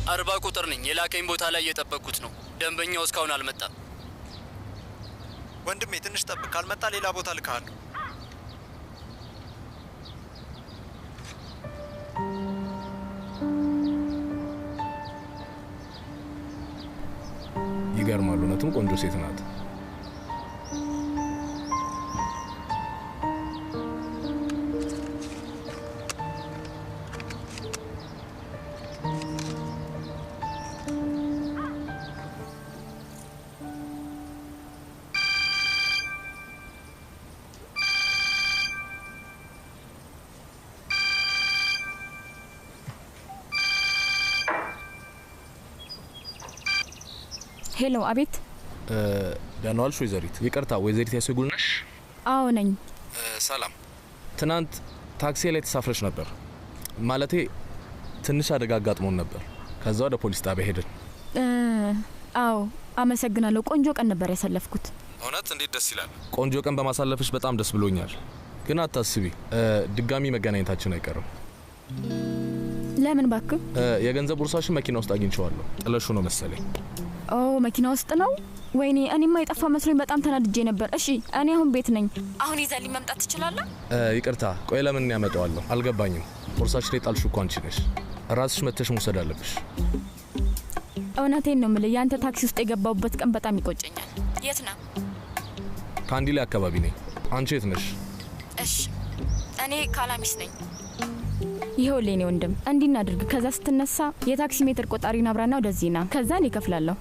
40 ቁጥር ነኝ። የላከኝ ቦታ ላይ እየጠበቅኩት ነው። ደንበኛው እስካሁን አልመጣም። ወንድሜ ትንሽ ጠብቅ፣ ካልመጣ ሌላ ቦታ ልካለሁ። ይገርማል። እውነትም ቆንጆ ሴት ናት። ሄሎ፣ አቤት። ደህና ዋልሽ ወይዘሪት? ይቅርታ ወይዘሪት ያሰጉል ነሽ? አዎ ነኝ። ሰላም። ትናንት ታክሲ ላይ ተሳፍረሽ ነበር። ማለቴ ትንሽ አደጋ አጋጥሞን ነበር። ከዛ ወደ ፖሊስ ጣቢያ ሄድን። አዎ አመሰግናለሁ። ቆንጆ ቀን ነበር ያሳለፍኩት። እውነት እንዴት ደስ ይላል። ቆንጆ ቀን በማሳለፍሽ በጣም ደስ ብሎኛል። ግን አታስቢ፣ ድጋሚ መገናኘታችን አይቀርም። ለምን ባክህ? የገንዘብ ቦርሳሽን መኪና ውስጥ አግኝቼዋለሁ። ጥለሽው ነው መሰለኝ። ኦ መኪና ውስጥ ነው? ወይኔ እኔማ የጠፋ መስሎኝ በጣም ተናድጄ ነበር። እሺ እኔ አሁን ቤት ነኝ። አሁን ይዘህልኝ መምጣት ትችላለህ? ይቅርታ፣ ቆይ ለምን ያመጣዋለሁ? አልገባኝም። ቦርሳሽን የጣልሽው እኮ አንቺ ነሽ። ራስሽ መተሽ መውሰድ አለብሽ። እውነቴን ነው የምልህ፣ የአንተ ታክሲ ውስጥ የገባሁበት ቀን በጣም ይቆጨኛል። የት ነህ? ካንዲላ አካባቢ ነኝ። አንቺ የት ነሽ? እሺ እኔ ካላሚስ ነኝ። ይኸውልህ የኔ ወንድም እንዲህ እናድርግ። ከዛ ስትነሳ የታክሲ ሜትር ቆጣሪን አብራና ወደዚህ ና። ከዛ እኔ እከፍላለሁ።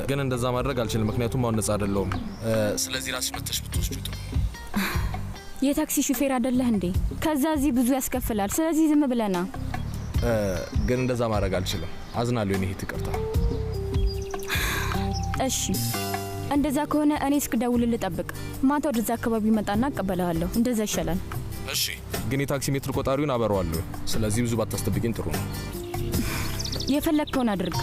ግን እንደዛ ማድረግ አልችልም፣ ምክንያቱም አሁን ነጻ አይደለሁም። ስለዚህ ራስሽ መተሽ ብትወስጂው ጥሩ። የታክሲ ሹፌር አይደለህ እንዴ? ከዛ እዚህ ብዙ ያስከፍላል። ስለዚህ ዝም ብለና። ግን እንደዛ ማድረግ አልችልም። አዝናለሁ የኔ እህት፣ ይቅርታ። እሺ እንደዛ ከሆነ እኔ እስክደውልልህ ጠብቅ። ማታ ወደዛ አካባቢ መጣና እቀበልሃለሁ። እንደዛ ይሻላል። እሺ ግን የታክሲ ሜትር ቆጣሪውን አበረዋለሁ። ስለዚህ ብዙ ባታስጠብቂኝ ጥሩ ነው። የፈለግከውን አድርግ።